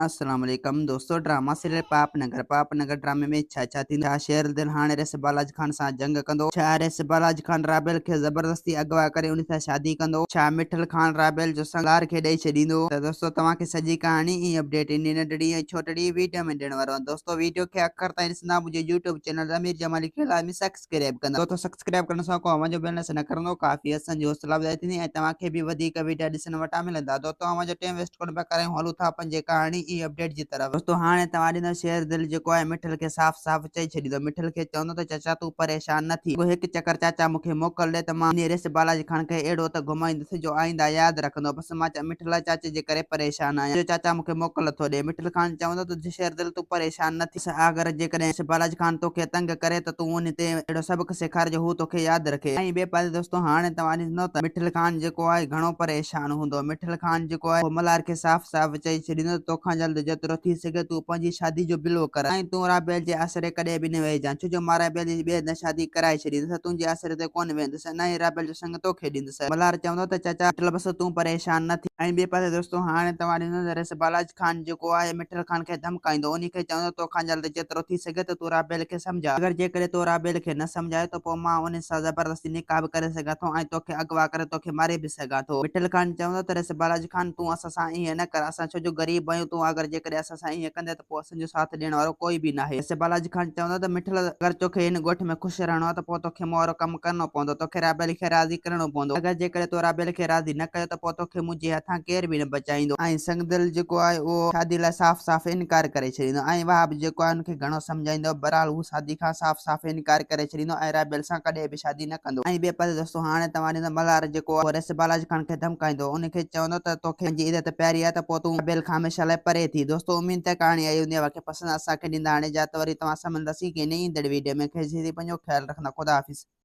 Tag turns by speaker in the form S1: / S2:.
S1: السلام عليڪم دوستو ڊراما سيريل پاپ نگر پاپ نگر ڊرامي ۾ ڇا ڇا ٿيندو ڇا شير دل هاڻي ريس بالاج خان سان جنگ ڪندو ڇا ريس بالاج خان رابيل کي زبردستي اغوا ڪري ان سان شادي ڪندو ڇا مٺل خان رابيل جو سڱ لار کي ڏئي ڇڏيندو ته دوستو توهان کي سڄي ڪهاڻي ۽ اپڊيٽ انهي ننڍڙي ۽ ڇوٽڙي ويڊيو ۾ ڏيڻ وارو آهيان دوستو ويڊيو کي آخر تائين ڏسندا منهنجي يوٽيوب چينل امير جمالي کي لازمي سبسڪرائب ڪندا دوستو سبسڪرائب ڪرڻ سان ڪو اوهان جو بيلنس نه ڪرندو ڪافي اسان جي حوصلا افزائي ٿيندي ۽ توهان کي به وڌيڪ ويڊيا ڏسڻ وٽان ملندا دوستو اوهان جو ٽيم ويسٽ ڪونه پيا ڪرايون هلون ٿا پنهنجي ڪهاڻي ۽ اپڊيٽ جي طرف. دوستو هاڻي توهان ڏيندو شير دل جيڪو آهي مٺل کي صاف صاف چئي ڇڏيندو مٺل کي چوندو ته چاچا تون پريشان نه ٿي رڳو هڪ چڪر چاچا مون کي موڪل ڏي ته مان انهي ريس بالاجي خان کي اهڙو ته گهمائيندس جو آئنده ياد رکندو بس مان مٺل چاچي جي ڪري پريشان آهيان جو چاچا مون کي موڪل ٿو ڏي مٺل خان چوندو ته شير دل تون پريشان نه ٿي. اگر جيڪڏهن بالاجي خان توکي تنگ ڪري ته تون ان تي اهڙو سبق سيکار جو هو توکي ياد رکي. ۽ ٻئي پاسي دوستو هاڻي توهان ڏسندو ته مٺل خان جيڪو آهي گهڻو پريشان هوندو. مٺل خان جيڪو آهي اهو ملهار کي صاف صاف چئي ڇڏيندو ته توکان جلد جيترو ٿي سگهي تون پنهنجي شادي جو بلو ڪر ۽ تون رابيل جي آسري ڪڏهن به نه ويهجان ڇو جو مان رابيل جي ٻئي هنڌ شادي ڪرائي ڇڏيندس تنهنجي آسري تي ڪونه ويهندس نه ئي رابيل جو سڱ توکي ڏيندس. ملهار چوندو ته چاچا مٺل بس تون پريشان نه ٿي. ۽ ٻئي پاسي دوستو هاڻي توهان ڏسندو ته ريس بالاچ خان جيڪو آهي مٺل خان کي ڌمڪائيندو انهي کي چوندو توکان جلد جيترو ٿي سگهي ته تون رابيل کي سمجهاء اگر جيڪڏهن تو رابيل کي نه سمجهايو ته پوء مان انهي سان زبردستي نڪاح به ڪري سگهان ٿو ۽ توکي اغوا ڪري توکي ماري به سگهان ٿو مٺل خان چوندو ته ريس بالاچ خان تون اسان سان ائين نه ڪر اسان ڇو جو غريب آهيون تون اگر جيڪڏهن اسان سان ائين ڪندين ته پوء اسان جو ساٿ ڏيڻ وارو ڪوئي به ناهي ريس بالاچ خان چوندو ته مٺل اگر توکي هن ڳوٺ ۾ خوش رهڻو آهي ته پوء توکي مون وارو ڪم ڪرڻو پوندو توکي رابيل کي راضي ڪرڻو پوندو اگر جيڪڏهن تو رابيل کي راضي نه ڪيو ته پوء توکي منهنجي هٿان ڪير به نه بچائيندو. ۽ سنگدل جيڪو آهي اهو شادي لاء صاف صاف انڪار ڪري ڇڏيندو ۽ وهاب جيڪو آهي ان کي گهڻو سمجهائيندو بهرحال هو شادي کان صاف صاف انڪار ڪري ڇڏيندو ۽ رابيل سان ڪڏهن به شادي نه ڪندو. ۽ ٻئي پاسي دوستو هاڻي توهان ڏسندا ملهار جيڪو آهي اهو ريس بالاجي خان کي ڌمڪائيندو ان کي چوندو ته توکي منهنجي عزت پياري آهي ته پوء تون رابيل کان هميشه لاء پري ٿي. دوستو اميد ته ڪهاڻي آئي هوندي اوهان کي پسند اسان کي ڏيندا هاڻي اجازت وري توهان سان ملنداسين ڪنهن نئين ايندڙ ويڊيو ۾ کيس جيسين پنهنجو خيال رکندا خدا حافظ.